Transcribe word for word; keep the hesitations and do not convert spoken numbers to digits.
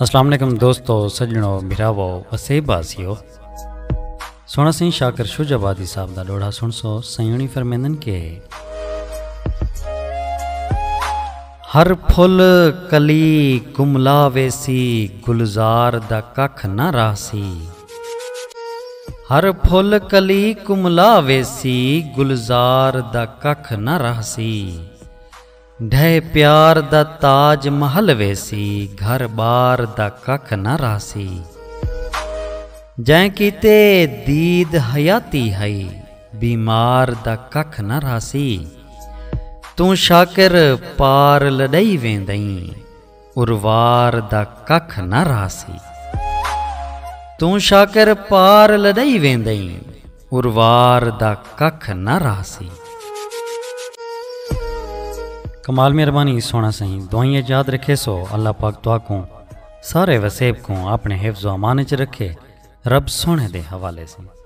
السلام علیکم دوستو، سڄݨو، بھراوو، وسیب واسیو۔ سوہݨا سئیں شاکر شجاع آبادی صاحب دا ݙوہڑا سݨسو۔ سئیں ہوݨی فرمیندن کہ ہر پھل کلی کملا ویسی، گلزار دا ککھ نہ رہسی۔ ہر پھل کلی کملا ویسی، گلزار دا ککھ نہ رہسی۔ ڈھہہ پیار دا تاج محل ویسی، گھر ٻار دا ککھ نہ رہسی۔ جئیں کیتے دید حیاتی ہئی، بیمار دا ککھ نہ رہسی۔ توں شاکر پار لݙائی ویندئیں، اروار دا ککھ نہ رہسی۔ توں شاکر پار لݙائی ویندئیں، اروار دا ککھ نہ رہسی۔ کمال مہربانی سوہݨا سئیں، دعائیں اچ یاد رکھیسو۔ اللہ پاک تہاکوں سارے وسیب کوں اپݨے حفظ و امان اچ رکھے۔ رب سوہݨے دے حوالے سئیں۔